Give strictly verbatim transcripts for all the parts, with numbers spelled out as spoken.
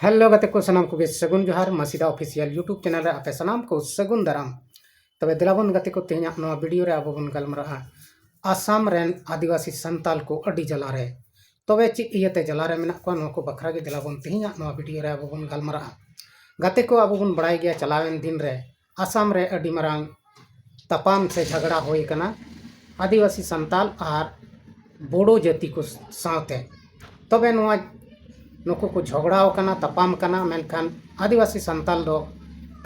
Hello ᱜᱟᱛᱮ ᱠᱚ, ᱥᱟᱱᱟᱢ ᱠᱚᱜᱮ ᱥᱟᱹᱜᱩᱱ ᱡᱚᱦᱟᱨ᱾ ᱢᱟᱥᱤᱫᱟ ᱚᱯᱷᱤᱥᱤᱭᱟᱞ YouTube ᱪᱮᱱᱮᱞ ᱨᱮ ᱟᱯᱮ ᱥᱟᱱᱟᱢ ᱠᱚ ᱥᱟᱹᱜᱩᱱ ᱫᱟᱨᱟᱢ᱾ ᱛᱚᱵᱮ ᱫᱮᱞᱟ ᱵᱚᱱ ᱜᱟᱛᱮ ᱠᱚ, ᱛᱮᱦᱮᱧᱟᱜ ᱱᱚᱣᱟ ᱵᱷᱤᱰᱤᱭᱳ ᱨᱮ ᱟᱵᱚ ᱵᱚᱱ ᱜᱟᱞᱢᱟᱨᱟᱜᱼᱟ ᱟᱥᱟᱢ ᱨᱮᱱ ᱟᱹᱫᱤᱵᱟᱹᱥᱤ ᱥᱟᱱᱛᱟᱞ ᱠᱚ ᱟᱹᱰᱤ ᱡᱟᱞᱟ ᱨᱮ᱾ ᱛᱚᱵᱮ ᱪᱮᱫ ᱤᱭᱟᱹᱛᱮ ᱡᱟᱞᱟ ᱨᱮ ᱢᱮᱱᱟᱜ ᱠᱚᱣᱟ, ᱱᱚᱣᱟ ᱠᱚ ᱵᱟᱠᱷᱨᱟ ᱜᱮ ᱫᱮᱞᱟ ᱵᱚᱱ ᱛᱮᱦᱮᱧᱟᱜ ᱱᱚᱣᱟ ᱵᱷᱤᱰᱤᱭᱳ ᱨᱮ ᱟᱵᱚ ᱵᱚᱱ ᱜᱟᱞᱢᱟᱨᱟᱜᱼᱟ᱾ ᱜᱟᱛᱮ ᱠᱚ, ᱟᱵᱚ ᱵᱚᱱ ᱵᱟᱲᱟᱭ ᱜᱮᱭᱟ ᱪᱟᱞᱟᱣᱮᱱ ᱫᱤᱱ ᱨᱮ ᱟᱥᱟᱢ ᱨᱮ ᱟᱹᱰᱤ ᱢᱟᱨᱟᱝ ᱛᱟᱯᱟᱢ ᱥᱮ ᱡᱷᱟᱜᱽᱲᱟ ᱦᱩᱭ ᱟᱠᱟᱱᱟ ᱟᱹᱫᱤᱵᱟᱹᱥᱤ ᱥᱟᱱᱛᱟᱞ ᱟᱨ ᱵᱳᱰᱳ ᱡᱟᱹᱛᱤ ᱠᱚ ᱥᱟᱶᱛᱮ᱾ ᱛᱚᱵᱮ ᱱᱚᱣᱟ ᱱᱩᱠᱩ ᱠᱚ ᱡᱷᱚᱜᱽᱲᱟᱣ ᱟᱠᱟᱱᱟ, ᱛᱟᱯᱟᱢ ᱠᱟᱱᱟ, ᱢᱮᱱᱠᱷᱟᱱ ᱟᱹᱫᱤᱵᱟᱹᱥᱤ ᱥᱟᱱᱛᱟᱞ ᱫᱚ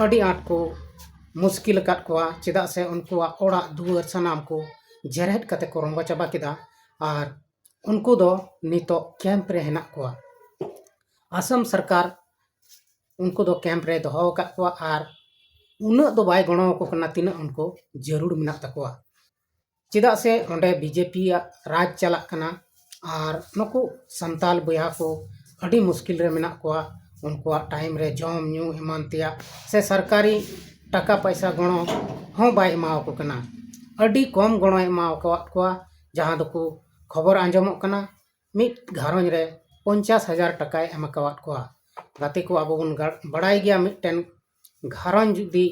ᱟᱹᱰᱤ ᱟᱸᱴ ᱠᱚ ᱢᱩᱥᱠᱤᱞ ᱟᱠᱟᱫ ᱠᱚᱣᱟ, ᱪᱮᱫᱟᱜ ᱥᱮ ᱩᱱᱠᱩᱣᱟᱜ ᱚᱲᱟᱜ ᱫᱩᱣᱟᱹᱨ ᱥᱟᱱᱟᱢ ᱠᱚ ᱡᱮᱨᱮᱫ ᱠᱟᱛᱮ ᱠᱚ ᱨᱚᱝᱜᱚ ᱪᱟᱵᱟ ᱠᱮᱫᱟ᱾ ᱟᱨ ᱩᱱᱠᱩ ᱫᱚ ᱱᱤᱛᱚᱜ ᱠᱮᱢᱯ ᱨᱮ ᱦᱮᱱᱟᱜ ᱠᱚᱣᱟ᱾ ᱟᱥᱟᱢ ᱥᱚᱨᱠᱟᱨ ᱩᱱᱠᱩ ᱫᱚ ᱠᱮᱢᱯ ᱨᱮ ᱫᱚᱦᱚ ᱟᱠᱟᱫ ᱠᱚᱣᱟ ᱟᱨ ᱩᱱᱟᱹᱜ ᱫᱚ ᱵᱟᱭ ᱜᱚᱲᱚ ᱟᱠᱚ ᱠᱟᱱᱟ, ᱛᱤᱱᱟᱹᱜ ᱩᱱᱠᱩ ᱡᱟᱹᱨᱩᱲ ᱢᱮᱱᱟᱜ ᱛᱟᱠᱚᱣᱟ᱾ ᱪᱮᱫᱟᱜ ᱥᱮ ᱚᱸᱰᱮ ᱵᱤᱡᱮᱯᱤ ᱟᱜ ᱨᱟᱡᱽ ᱪᱟᱞᱟᱜ ᱠᱟᱱᱟ ᱟᱨ ᱱᱩᱠᱩ ᱥᱟᱱᱛᱟᱞ ᱵᱚᱭᱦᱟ ᱠᱚ ᱟᱹᱰᱤ ᱢᱩᱥᱠᱤᱞ ᱨᱮ ᱢᱮᱱᱟᱜ ᱠᱚᱣᱟ᱾ ᱩᱱᱠᱩᱣᱟᱜ ᱴᱟᱭᱤᱢ ᱨᱮ ᱡᱚᱢ ᱧᱩ ᱮᱢᱟᱱ ᱛᱮᱭᱟᱜ ᱥᱮ ᱥᱚᱨᱠᱟᱨᱤ ᱴᱟᱠᱟ ᱯᱚᱭᱥᱟ ᱜᱚᱲᱚ ᱦᱚᱸ ᱵᱟᱭ ᱮᱢᱟᱣᱟᱠᱚ ᱠᱟᱱᱟ᱾ ᱟᱹᱰᱤ ᱠᱚᱢ ᱜᱚᱲᱚᱭ ᱮᱢᱟᱣᱟᱠᱟᱫ ᱠᱚᱣᱟ, ᱡᱟᱦᱟᱸ ᱫᱚᱠᱚ ᱠᱷᱚᱵᱚᱨ ᱟᱸᱡᱚᱢᱚᱜ ᱠᱟᱱᱟ ᱢᱤᱫ ᱜᱷᱟᱨᱚᱸᱡᱽ ᱨᱮ ᱯᱚᱧᱪᱟᱥ ᱦᱟᱡᱟᱨ ᱴᱟᱠᱟᱭ ᱮᱢ ᱟᱠᱟᱣᱟᱫ ᱠᱚᱣᱟ᱾ ᱜᱟᱛᱮ ᱠᱚ, ᱟᱵᱚ ᱵᱚᱱ ᱜᱟ- ᱵᱟᱲᱟᱭ ᱜᱮᱭᱟ, ᱢᱤᱫᱴᱮᱱ ᱜᱷᱟᱨᱚᱸᱡᱽ ᱡᱩᱫᱤ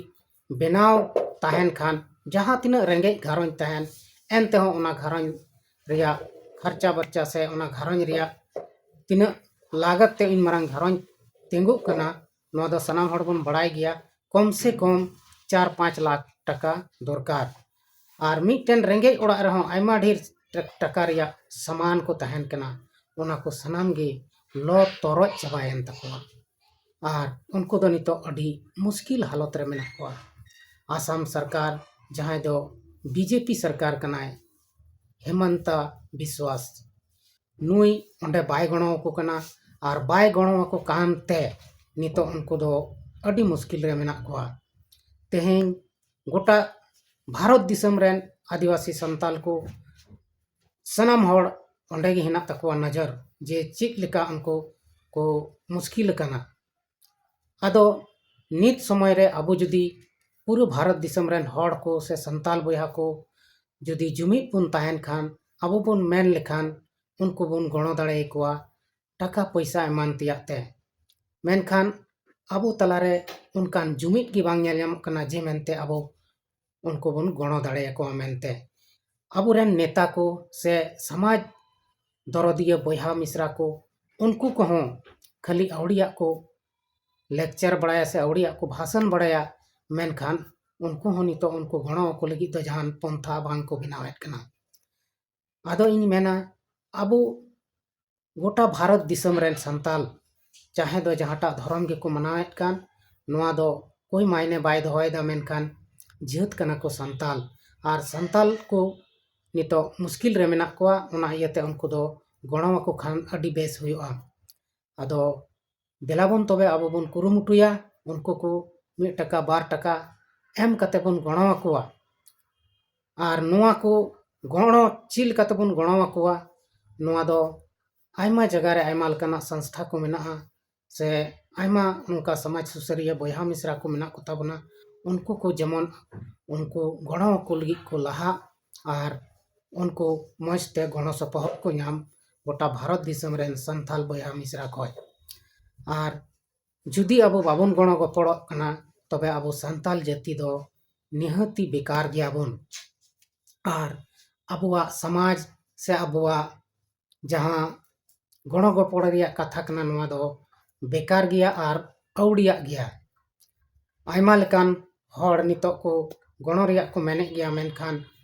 ᱵᱮᱱᱟᱣ ᱛᱟᱦᱮᱱ ᱠᱷᱟᱱ, ᱡᱟᱦᱟᱸ ᱛᱤᱱᱟᱹᱜ ᱨᱮᱸᱜᱮᱡ ᱜᱷᱟᱨᱚᱸᱡᱽ ᱛᱟᱦᱮᱱ, ᱮᱱ ᱛᱮᱦᱚᱸ ᱚᱱᱟ ᱜᱷᱟᱨᱚᱸᱡᱽ ᱨᱮᱭᱟᱜ ᱠᱷᱚᱨᱪᱟ ᱵᱟᱨᱪᱟ ᱥᱮ ᱚᱱᱟ ᱜᱷᱟᱨᱚᱸᱡᱽ ᱨᱮᱭᱟᱜ ᱛᱤᱱᱟᱹᱜ ᱞᱟᱜᱟᱛ ᱛᱮ ᱤᱱ ᱢᱟᱨᱟᱝ ᱜᱷᱟᱨᱚᱸᱡᱽ ᱛᱤᱸᱜᱩᱜ ᱠᱟᱱᱟ, ᱱᱚᱣᱟ ᱫᱚ ᱥᱟᱱᱟᱢ ᱦᱚᱲ ᱵᱚᱱ ᱵᱟᱲᱟᱭ ᱜᱮᱭᱟ᱾ ᱠᱚᱢ ᱥᱮ ᱠᱚᱢ ᱪᱟᱨ ᱯᱟᱸᱪ ᱞᱟᱠᱷ ᱴᱟᱠᱟ ᱫᱚᱨᱠᱟᱨ᱾ ᱟᱨ ᱢᱤᱫᱴᱮᱱ ᱨᱮᱸᱜᱮᱡ ᱚᱲᱟᱜ ᱨᱮᱦᱚᱸ ᱟᱭᱢᱟ ᱰᱷᱮᱨ ᱴᱟ- ᱴᱟᱠᱟ ᱨᱮᱭᱟᱜ ᱥᱟᱢᱟᱱ ᱠᱚ ᱛᱟᱦᱮᱱ ᱠᱟᱱᱟ, ᱚᱱᱟ ᱠᱚ ᱥᱟᱱᱟᱢ ᱜᱮ ᱞᱚ ᱛᱚᱨᱚᱡ ᱪᱟᱵᱟᱭᱮᱱ ᱛᱟᱠᱚᱣᱟ᱾ ᱟᱨ ᱩᱱᱠᱩ ᱫᱚ ᱱᱤᱛᱚᱜ ᱟᱹᱰᱤ ᱢᱩᱥᱠᱤᱞ ᱦᱟᱞᱚᱛ ᱨᱮ ᱢᱮᱱᱟᱜ ᱠᱚᱣᱟ᱾ ᱟᱥᱟᱢ ᱥᱚᱨᱠᱟᱨ, ᱡᱟᱦᱟᱸᱭ ᱫᱚ ᱵᱤᱡᱮᱯᱤ ᱥᱚᱨᱠᱟᱨ ᱠᱟᱱᱟᱭ, ᱦᱮᱢᱟᱱᱛᱟ ᱵᱤᱥᱣᱟᱥ, ᱱᱩᱭ ᱚᱸᱰᱮ ᱵᱟᱭ ᱜᱚᱲᱚ ᱟᱠᱚ ᱠᱟᱱᱟ᱾ ᱟᱨ ᱵᱟᱭ ᱜᱚᱲᱚ ᱟᱠᱚ ᱠᱟᱱᱛᱮ ᱱᱤᱛᱚᱜ ᱩᱱᱠᱩ ᱫᱚ ᱟᱹᱰᱤ ᱢᱩᱥᱠᱤᱞ ᱨᱮ ᱢᱮᱱᱟᱜ ᱠᱚᱣᱟ᱾ ᱛᱮᱦᱮᱧ ᱜᱚᱴᱟ ᱵᱷᱟᱨᱚᱛ ᱫᱤᱥᱚᱢ ᱨᱮᱱ ᱟᱹᱫᱤᱵᱟᱹᱥᱤ ᱥᱟᱱᱛᱟᱞ ᱠᱚ ᱥᱟᱱᱟᱢ ᱦᱚᱲ ᱚᱸᱰᱮ ᱜᱮ ᱦᱮᱱᱟᱜ ᱛᱟᱠᱚᱣᱟ ᱱᱚᱡᱚᱨ, ᱡᱮ ᱪᱮᱫ ᱞᱮᱠᱟ ᱩᱱᱠᱩ ᱠᱚ ᱢᱩᱥᱠᱤᱞ ᱟᱠᱟᱱᱟ᱾ ᱟᱫᱚ ᱱᱤᱛ ᱥᱚᱢᱚᱭ ᱨᱮ ᱟᱵᱚ ᱡᱩᱫᱤ ᱯᱩᱨᱟᱹ ᱵᱷᱟᱨᱚᱛ ᱫᱤᱥᱚᱢ ᱨᱮᱱ ᱦᱚᱲ ᱠᱚ ᱥᱮ ᱥᱟᱱᱛᱟᱞ ᱵᱚᱭᱦᱟ ᱠᱚ ᱡᱩᱫᱤ ᱡᱩᱢᱤᱫ ᱵᱚᱱ ᱛᱟᱦᱮᱱ ᱠᱷᱟᱱ, ᱟᱵᱚ ᱵᱚᱱ ᱢᱮᱱ ᱞᱮᱠᱷᱟᱱ, ᱩᱱᱠᱩ ᱵᱚᱱ ᱜᱚᱲᱚ ᱫᱟᱲᱮ ᱟᱠᱚᱣᱟ ᱴᱟᱠᱟ ᱯᱚᱭᱥᱟ ᱮᱢᱟᱱ ᱛᱮᱭᱟᱜ ᱛᱮ᱾ ᱢᱮᱱᱠᱷᱟᱱ ᱟᱵᱚ ᱛᱟᱞᱟᱨᱮ ᱚᱱᱠᱟᱱ ᱡᱩᱢᱤᱫ ᱜᱮ ᱵᱟᱝ ᱧᱮᱞ ᱧᱟᱢᱚᱜ ᱠᱟᱱᱟ ᱡᱮ ᱢᱮᱱᱛᱮ ᱟᱵᱚ ᱩᱱᱠᱩ ᱵᱚᱱ ᱜᱚᱲᱚ ᱫᱟᱲᱮᱭᱟᱠᱚᱣᱟ ᱢᱮᱱᱛᱮ᱾ ᱟᱵᱚᱨᱮᱱ ᱱᱮᱛᱟ ᱠᱚ ᱥᱮ ᱥᱚᱢᱟᱡᱽ ᱫᱚᱨᱚᱫᱤᱭᱟᱹ ᱵᱚᱭᱦᱟ ᱢᱤᱥᱨᱟ ᱠᱚ, ᱩᱱᱠᱩ ᱠᱚᱦᱚᱸ ᱠᱷᱟᱹᱞᱤ ᱟᱹᱣᱲᱤᱭᱟᱜ ᱠᱚ ᱞᱮᱠᱪᱟᱨ ᱵᱟᱲᱟᱭᱟ ᱥᱮ ᱟᱹᱣᱲᱤᱭᱟᱜ ᱠᱚ ᱵᱷᱟᱥᱚᱱ ᱵᱟᱲᱟᱭᱟ, ᱢᱮᱱᱠᱷᱟᱱ ᱩᱱᱠᱩ ᱦᱚᱸ ᱱᱤᱛᱚᱜ ᱩᱱᱠᱩ ᱜᱚᱲᱚ ᱟᱠᱚ ᱞᱟᱹᱜᱤᱫ ᱫᱚ ᱡᱟᱦᱟᱱ ᱯᱚᱱᱛᱷᱟ ᱵᱟᱝ ᱠᱚ ᱵᱮᱱᱟᱣᱮᱫ ᱠᱟᱱᱟ᱾ ᱟᱫᱚ ᱤᱧ ᱢᱮᱱᱟ, ᱟᱵᱚ ᱜᱚᱴᱟ ᱵᱷᱟᱨᱚᱛ ᱫᱤᱥᱚᱢ ᱨᱮᱱ ᱥᱟᱱᱛᱟᱞ, ᱪᱟᱦᱮ ᱫᱚ ᱡᱟᱦᱟᱸᱴᱟᱜ ᱫᱷᱚᱨᱚᱢ ᱜᱮᱠᱚ ᱢᱟᱱᱟᱣᱮᱫ ᱠᱟᱱ, ᱱᱚᱣᱟ ᱫᱚ ᱠᱳᱭ ᱢᱟᱭᱱᱮ ᱵᱟᱭ ᱫᱚᱦᱚᱭᱮᱫᱟ, ᱢᱮᱱᱠᱷᱟᱱ ᱡᱟᱹᱛ ᱠᱟᱱᱟ ᱠᱚ ᱥᱟᱱᱛᱟᱞ᱾ ᱟᱨ ᱥᱟᱱᱛᱟᱞ ᱠᱚ ᱱᱤᱛᱚᱜ ᱢᱩᱥᱠᱤᱞ ᱨᱮ ᱢᱮᱱᱟᱜ ᱠᱚᱣᱟ, ᱚᱱᱟ ᱤᱭᱟᱹᱛᱮ ᱩᱱᱠᱩ ᱫᱚ ᱜᱚᱲᱚ ᱟᱠᱚ ᱠᱷᱟᱱ ᱟᱹᱰᱤ ᱵᱮᱥ ᱦᱩᱭᱩᱜᱼᱟ᱾ ᱟᱫᱚ ᱫᱮᱞᱟ ᱵᱚᱱ ᱛᱚᱵᱮ ᱟᱵᱚ ᱵᱚᱱ ᱠᱩᱨᱩᱢᱩᱴᱩᱭᱟ, ᱩᱱᱠᱩ ᱠᱚ ᱢᱤᱫ ᱴᱟᱠᱟ ᱵᱟᱨ ᱴᱟᱠᱟ ᱮᱢ ᱠᱟᱛᱮ ᱵᱚᱱ ᱜᱚᱲᱚ ᱟᱠᱚᱣᱟ᱾ ᱟᱨ ᱱᱚᱣᱟ ᱠᱚ ᱜᱚᱲᱚ ᱪᱮᱫ ᱞᱮᱠᱟ ᱛᱮᱵᱚᱱ ᱜᱚᱲᱚ ᱟᱠᱚᱣᱟ, ᱱᱚᱣᱟ ᱫᱚ ᱟᱭᱢᱟ ᱡᱟᱭᱜᱟ ᱨᱮ ᱟᱭᱢᱟ ᱞᱮᱠᱟᱱᱟᱜ ᱥᱚᱝᱥᱛᱷᱟ ᱠᱚ ᱢᱮᱱᱟᱜᱼᱟ, ᱥᱮ ᱟᱭᱢᱟ ᱱᱚᱝᱠᱟ ᱥᱚᱢᱟᱡᱽ ᱥᱩᱥᱟᱹᱨᱤᱭᱟᱹ ᱵᱚᱭᱦᱟ ᱢᱤᱥᱨᱟ ᱠᱚ ᱢᱮᱱᱟᱜ ᱠᱚ ᱛᱟᱵᱚᱱᱟ᱾ ᱩᱱᱠᱩ ᱠᱚ ᱡᱮᱢᱚᱱ ᱩᱱᱠᱩ ᱜᱚᱲᱚ ᱟᱠᱚ ᱞᱟᱹᱜᱤᱫ ᱠᱚ ᱞᱟᱦᱟᱜ ᱟᱨ ᱩᱱᱠᱩ ᱢᱚᱡᱽ ᱛᱮ ᱜᱚᱲᱚ ᱥᱚᱯᱚᱦᱚᱫ ᱠᱚ ᱧᱟᱢ, ᱜᱚᱴᱟ ᱵᱷᱟᱨᱚᱛ ᱫᱤᱥᱚᱢ ᱨᱮᱱ ᱥᱟᱱᱛᱟᱞ ᱵᱚᱭᱦᱟ ᱢᱤᱥᱨᱟ ᱠᱷᱚᱡ᱾ ᱟᱨ ᱡᱩᱫᱤ ᱟᱵᱚ ᱵᱟᱵᱚᱱ ᱜᱚᱲᱚ ᱜᱚᱯᱚᱲᱚᱜ ᱠᱟᱱᱟ, ᱛᱚᱵᱮ ᱟᱵᱚ ᱥᱟᱱᱛᱟᱞ ᱡᱟᱹᱛᱤ ᱫᱚ ᱱᱤᱦᱟᱹᱛᱤ ᱵᱮᱠᱟᱨ ᱜᱮᱭᱟᱵᱚᱱ᱾ ᱟᱨ ᱟᱵᱚᱣᱟᱜ ᱥᱚᱢᱟᱡᱽ ᱥᱮ ᱟᱵᱚᱣᱟᱜ ᱡᱟᱦᱟᱸ ᱜᱚᱲᱚ ᱜᱚᱯᱚᱲᱚ ᱨᱮᱭᱟᱜ ᱠᱟᱛᱷᱟ ᱠᱟᱱᱟ, ᱱᱚᱣᱟ ᱫᱚ ᱵᱮᱠᱟᱨ ᱜᱮᱭᱟ ᱟᱨ ᱟᱹᱣᱲᱤᱭᱟᱜ ᱜᱮᱭᱟ᱾ ᱟᱭᱢᱟ ᱞᱮᱠᱟᱱ ᱦᱚᱲ ᱱᱤᱛᱚᱜ ᱠᱚ ᱜᱚᱲᱚ ᱨᱮᱭᱟᱜ ᱠᱚ ᱢᱮᱱᱮᱫ ᱜᱮᱭᱟ, ᱢᱮᱱᱠᱷᱟᱱ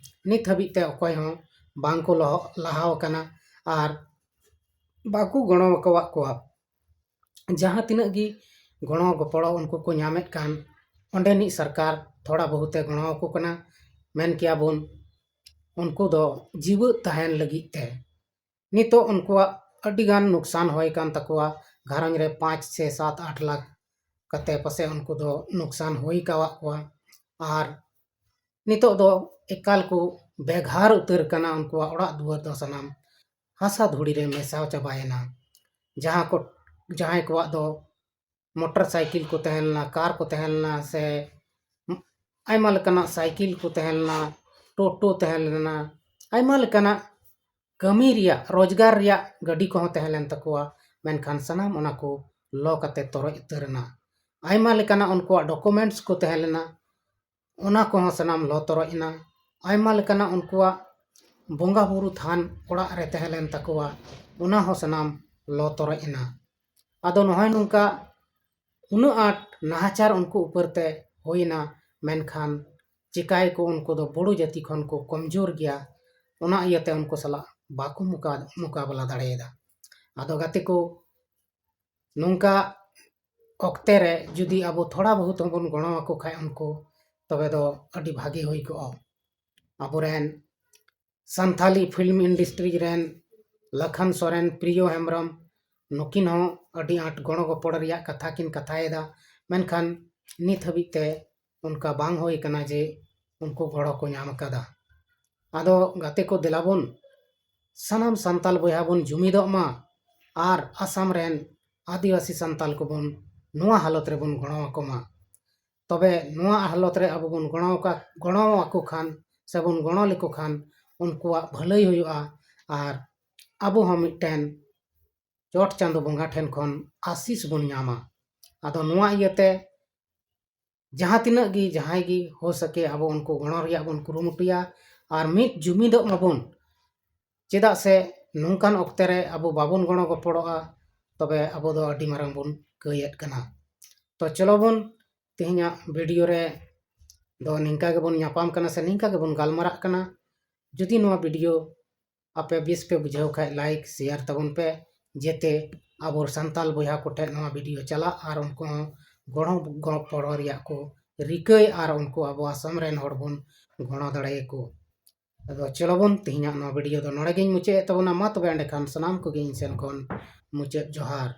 ᱱᱤᱛ ᱦᱟᱹᱵᱤᱡ ᱛᱮ ᱚᱠᱚᱭ ᱦᱚᱸ ᱵᱟᱝ ᱠᱚ ᱞᱚᱦᱚ-, ᱞᱟᱦᱟᱣ ᱟᱠᱟᱱᱟ ᱟᱨ ᱵᱟᱠᱚ ᱜᱚᱲᱚ ᱟᱠᱟᱣᱟᱫ ᱠᱚᱣᱟ᱾ ᱡᱟᱦᱟᱸ ᱛᱤᱱᱟᱹᱜ ᱜᱮ ᱜᱚᱲᱚ ᱜᱚᱯᱚᱲᱚ ᱩᱱᱠᱩ ᱠᱚ ᱧᱟᱢᱮᱫ ᱠᱟᱱ, ᱚᱸᱰᱮᱱᱤᱡ ᱥᱚᱨᱠᱟᱨ ᱛᱷᱚᱲᱟ ᱵᱚᱦᱩᱛᱮ ᱜᱚᱲᱚ ᱟᱠᱚ ᱠᱟᱱᱟ, ᱢᱮᱱ ᱠᱮᱭᱟ ᱵᱚᱱ ᱩᱱᱠᱩ ᱫᱚ ᱡᱤᱣᱮᱫ ᱛᱟᱦᱮᱱ ᱞᱟᱹᱜᱤᱫ ᱛᱮ᱾ ᱱᱤᱛᱚᱜ ᱩᱱᱠᱩᱣᱟᱜ ᱟᱹᱰᱤ ᱜᱟᱱ ᱱᱩᱠᱥᱟᱱ ᱦᱩᱭ ᱟᱠᱟᱱ ᱛᱟᱠᱚᱣᱟ, ᱜᱷᱟᱨᱚᱸᱡᱽ ᱨᱮ ᱯᱟᱸᱪ ᱥᱮ ᱥᱟᱛ ᱟᱴ ᱞᱟᱠᱷ ᱠᱟᱛᱮ ᱯᱟᱥᱮ ᱩᱱᱠᱩ ᱫᱚ ᱱᱩᱠᱥᱟᱱ ᱦᱩᱭ ᱟᱠᱟᱣᱟᱫ ᱠᱚᱣᱟ᱾ ᱟᱨ ᱱᱤᱛᱚᱜ ᱫᱚ ᱮᱠᱟᱞ ᱠᱚ ᱵᱮᱜᱷᱟᱨ ᱩᱛᱟᱹᱨ ᱟᱠᱟᱱᱟ, ᱩᱱᱠᱩᱣᱟᱜ ᱚᱲᱟᱜ ᱫᱩᱣᱟᱹᱨ ᱫᱚ ᱥᱟᱱᱟᱢ ᱦᱟᱥᱟ ᱫᱷᱩᱲᱤ ᱨᱮ ᱢᱮᱥᱟᱣ ᱪᱟᱵᱟᱭᱮᱱᱟ᱾ ᱡᱟᱦᱟᱸ ᱠᱚ, ᱡᱟᱦᱟᱸᱭ ᱠᱚᱣᱟᱜ ᱫᱚ ᱢᱚᱴᱚᱨ ᱥᱟᱭᱠᱮᱞ ᱠᱚ ᱛᱟᱦᱮᱸ ᱞᱮᱱᱟ, ᱠᱟᱨ ᱠᱚ ᱛᱟᱦᱮᱸ ᱞᱮᱱᱟ, ᱥᱮ ᱟᱭᱢᱟ ᱞᱮᱠᱟᱱᱟᱜ ᱥᱟᱭᱠᱮᱞ ᱠᱚ ᱛᱟᱦᱮᱸ ᱞᱮᱱᱟ, ᱴᱳᱴᱳ ᱛᱟᱦᱮᱸ ᱞᱮᱱᱟ, ᱟᱭᱢᱟ ᱞᱮᱠᱟᱱᱟᱜ ᱠᱟᱹᱢᱤ ᱨᱮᱭᱟᱜ, ᱨᱳᱡᱽᱜᱟᱨ ᱨᱮᱭᱟᱜ ᱜᱟᱹᱰᱤ ᱠᱚᱦᱚᱸ ᱛᱟᱦᱮᱸ ᱞᱮᱱ ᱛᱟᱠᱚᱣᱟ, ᱢᱮᱱᱠᱷᱟᱱ ᱥᱟᱱᱟᱢ ᱚᱱᱟ ᱠᱚ ᱞᱚ ᱠᱟᱛᱮ ᱛᱚᱨᱚᱡ ᱩᱛᱟᱹᱨ ᱮᱱᱟ᱾ ᱟᱭᱢᱟ ᱞᱮᱠᱟᱱᱟᱜ ᱩᱱᱠᱩᱣᱟᱜ ᱰᱚᱠᱩᱢᱮᱱᱴᱥ ᱠᱚ ᱛᱟᱦᱮᱸ ᱞᱮᱱᱟ, ᱚᱱᱟ ᱠᱚᱦᱚᱸ ᱥᱟᱱᱟᱢ ᱞᱚ ᱛᱚᱨᱚᱡ ᱮᱱᱟ᱾ ᱟᱭᱢᱟ ᱞᱮᱠᱟᱱᱟᱜ ᱩᱱᱠᱩᱣᱟᱜ ᱵᱚᱸᱜᱟ ᱵᱩᱨᱩ ᱛᱷᱟᱱ ᱚᱲᱟᱜ ᱨᱮ ᱛᱟᱦᱮᱸ ᱞᱮᱱ ᱛᱟᱠᱚᱣᱟ, ᱚᱱᱟ ᱦᱚᱸ ᱥᱟᱱᱟᱢ ᱞᱚ ᱛᱚᱨᱚᱡ ᱮᱱᱟ᱾ ᱟᱫᱚ ᱱᱚᱜᱼᱚᱭ ᱱᱚᱝᱠᱟ ᱩᱱᱟᱹᱜ ᱟᱸᱴ ᱱᱟᱦᱟᱪᱟᱨ ᱩᱱᱠᱩ ᱩᱯᱟᱹᱨ ᱛᱮ ᱦᱩᱭᱱᱟ, ᱢᱮᱱᱠᱷᱟᱱ ᱪᱤᱠᱟᱹᱭᱟᱠᱚ, ᱩᱱᱠᱩ ᱫᱚ ᱵᱳᱰᱳ ᱡᱟᱹᱛᱤ ᱠᱷᱚᱱ ᱠᱚ ᱠᱚᱢᱡᱳᱨ ᱜᱮᱭᱟ, ᱚᱱᱟ ᱤᱭᱟᱹᱛᱮ ᱩᱱᱠᱩ ᱥᱟᱞᱟᱜ ᱵᱟᱠᱚ ᱢᱩᱠᱟ-, ᱢᱩᱠᱟᱵᱞᱟ ᱫᱟᱲᱮᱭᱟᱫᱟ᱾ ᱟᱫᱚ ᱜᱟᱛᱮ ᱠᱚ, ᱱᱚᱝᱠᱟ ᱚᱠᱛᱮ ᱨᱮ ᱡᱩᱫᱤ ᱟᱵᱚ ᱛᱷᱚᱲᱟ ᱵᱚᱦᱩᱛ ᱦᱚᱸᱵᱚᱱ ᱜᱚᱲᱚ ᱟᱠᱚ ᱠᱷᱟᱡ ᱩᱱᱠᱩ, ᱛᱚᱵᱮ ᱫᱚ ᱟᱹᱰᱤ ᱵᱷᱟᱜᱮ ᱦᱩᱭ ᱠᱚᱜᱼᱟ᱾ ᱟᱵᱚᱨᱮᱱ ᱥᱟᱱᱛᱷᱟᱞᱤ ᱯᱷᱤᱞᱢ ᱤᱱᱰᱟᱥᱴᱨᱤ ᱨᱮᱱ ᱞᱟᱠᱷᱟᱱ ᱥᱚᱨᱮᱱ, ᱯᱨᱤᱭᱚ ᱦᱮᱢᱵᱨᱚᱢ, ᱱᱩᱠᱤᱱ ᱦᱚᱸ ᱟᱹᱰᱤ ᱟᱸᱴ ᱜᱚᱲᱚ ᱜᱚᱯᱚᱲ ᱨᱮᱭᱟᱜ ᱠᱟᱛᱷᱟ ᱠᱤᱱ ᱠᱟᱛᱷᱟᱭᱮᱫᱟ, ᱢᱮᱱᱠᱷᱟᱱ ᱱᱤᱛ ᱦᱟᱹᱵᱤᱡ ᱛᱮ ᱚᱱᱠᱟ ᱵᱟᱝ ᱦᱩᱭ ᱠᱟᱱᱟ ᱡᱮ ᱩᱱᱠᱩ ᱜᱚᱲᱚ ᱠᱚ ᱧᱟᱢ ᱟᱠᱟᱫᱟ᱾ ᱟᱫᱚ ᱜᱟᱛᱮ ᱠᱚ, ᱫᱮᱞᱟ ᱵᱚᱱ ᱥᱟᱱᱟᱢ ᱥᱟᱱᱛᱟᱞ ᱵᱚᱭᱦᱟ ᱵᱚᱱ ᱡᱩᱢᱤᱫᱚᱜ ᱢᱟ ᱟᱨ ᱟᱥᱟᱢ ᱨᱮᱱ ᱟᱹᱫᱤᱵᱟᱹᱥᱤ ᱥᱟᱱᱛᱟᱞ ᱠᱚᱵᱚᱱ ᱱᱚᱣᱟ ᱦᱟᱞᱚᱛ ᱨᱮᱵᱚᱱ ᱜᱚᱲᱚ ᱟᱠᱚ ᱢᱟ᱾ ᱛᱚᱵᱮ ᱱᱚᱣᱟ ᱦᱟᱞᱚᱛ ᱨᱮ ᱟᱵᱚ ᱵᱚᱱ ᱜᱚᱲᱚ ᱟᱠᱟ-, ᱜᱚᱲᱚ ᱟᱠᱚ ᱠᱷᱟᱱ ᱥᱮᱵᱚᱱ ᱜᱚᱲᱚ ᱞᱮᱠᱚ ᱠᱷᱟᱱ ᱩᱱᱠᱩᱣᱟᱜ ᱵᱷᱟᱹᱞᱟᱹᱭ ᱦᱩᱭᱩᱜᱼᱟ ᱟᱨ ᱟᱵᱚ ᱦᱚᱸ ᱢᱤᱫᱴᱮᱱ ᱪᱚᱴ ᱪᱟᱸᱫᱚ ᱵᱚᱸᱜᱟ ᱴᱷᱮᱱ ᱠᱷᱚᱱ ᱟᱥᱤᱥ ᱵᱚᱱ ᱧᱟᱢᱟ᱾ ᱟᱫᱚ ᱱᱚᱣᱟ ᱤᱭᱟᱹᱛᱮ ᱡᱟᱦᱟᱸ ᱛᱤᱱᱟᱹᱜ ᱜᱮ, ᱡᱟᱦᱟᱸᱭ ᱜᱮ ᱦᱳ ᱥᱟᱠᱮ, ᱟᱵᱚ ᱩᱱᱠᱩ ᱜᱚᱲᱚ ᱨᱮᱭᱟᱜ ᱵᱚᱱ ᱠᱩᱨᱩᱢᱩᱴᱩᱭᱟ ᱟᱨ ᱢᱤᱫ ᱡᱩᱢᱤᱫᱚᱜ ᱢᱟᱵᱚᱱ᱾ ᱪᱮᱫᱟᱜ ᱥᱮ ᱱᱚᱝᱠᱟᱱ ᱚᱠᱛᱮ ᱨᱮ ᱟᱵᱚ ᱵᱟᱵᱚᱱ ᱜᱚᱲᱚ ᱜᱚᱯᱚᱲᱚᱜᱼᱟ, ᱛᱚᱵᱮ ᱟᱵᱚ ᱫᱚ ᱟᱹᱰᱤ ᱢᱟᱨᱟᱝ ᱵᱚᱱ ᱠᱟᱹᱭᱮᱫ ᱠᱟᱱᱟ᱾ ᱛᱚ ᱪᱚᱞᱚ ᱵᱚᱱ, ᱛᱮᱦᱮᱧᱟᱜ ᱵᱷᱤᱰᱤᱭᱳ ᱨᱮ ᱫᱚ ᱱᱤᱝᱠᱟ ᱜᱮᱵᱚᱱ ᱧᱟᱯᱟᱢ ᱠᱟᱱᱟ ᱥᱮ ᱱᱤᱝᱠᱟ ᱜᱮᱵᱚᱱ ᱜᱟᱞᱢᱟᱨᱟᱜ ᱠᱟᱱᱟ᱾ ᱡᱩᱫᱤ ᱱᱚᱣᱟ ᱵᱷᱤᱰᱤᱭᱳ ᱟᱯᱮ ᱵᱮᱥ ᱯᱮ ᱵᱩᱡᱷᱟᱹᱣ ᱠᱷᱟᱡ, ᱞᱟᱭᱤᱠ, ᱥᱮᱭᱟᱨ ᱛᱟᱵᱚᱱ ᱯᱮ, ᱡᱟᱛᱮ ᱟᱵᱚ ᱥᱟᱱᱛᱟᱞ ᱵᱚᱭᱦᱟ ᱠᱚᱴᱷᱮᱱ ᱱᱚᱣᱟ ᱵᱷᱤᱰᱤᱭᱳ ᱪᱟᱞᱟᱜ ᱟᱨ ᱩᱱᱠᱩ ᱦᱚᱸ ᱜᱚᱲᱚ, ᱜᱚᱲᱚ ᱯᱚᱲᱚ ᱨᱮᱭᱟᱜ ᱠᱚ ᱨᱤᱠᱟᱹᱭ ᱟᱨ ᱩᱱᱠᱩ ᱟᱵᱚ ᱟᱥᱟᱢ ᱨᱮᱱ ᱦᱚᱲ ᱵᱚᱱ ᱜᱚᱲᱚ ᱫᱟᱲᱮᱭᱟᱠᱚ᱾ ᱟᱫᱚ ᱪᱚᱞᱚ ᱵᱚᱱ, ᱛᱮᱦᱮᱧᱟᱜ ᱱᱚᱣᱟ ᱵᱷᱤᱰᱤᱭᱳ ᱫᱚ ᱱᱚᱰᱮ ᱜᱤᱧ ᱢᱩᱪᱟᱹᱫ ᱮᱫ ᱛᱟᱵᱚᱱᱟ᱾ ᱢᱟ ᱛᱚᱵᱮ ᱮᱸᱰᱮᱠᱷᱟᱱ ᱥᱟᱱᱟᱢ ᱠᱚᱜᱮ ᱤᱧ ᱥᱮᱱ ᱠᱷᱚᱱ ᱢᱩᱪᱟᱹᱫ ᱡᱚᱦᱟᱨ᱾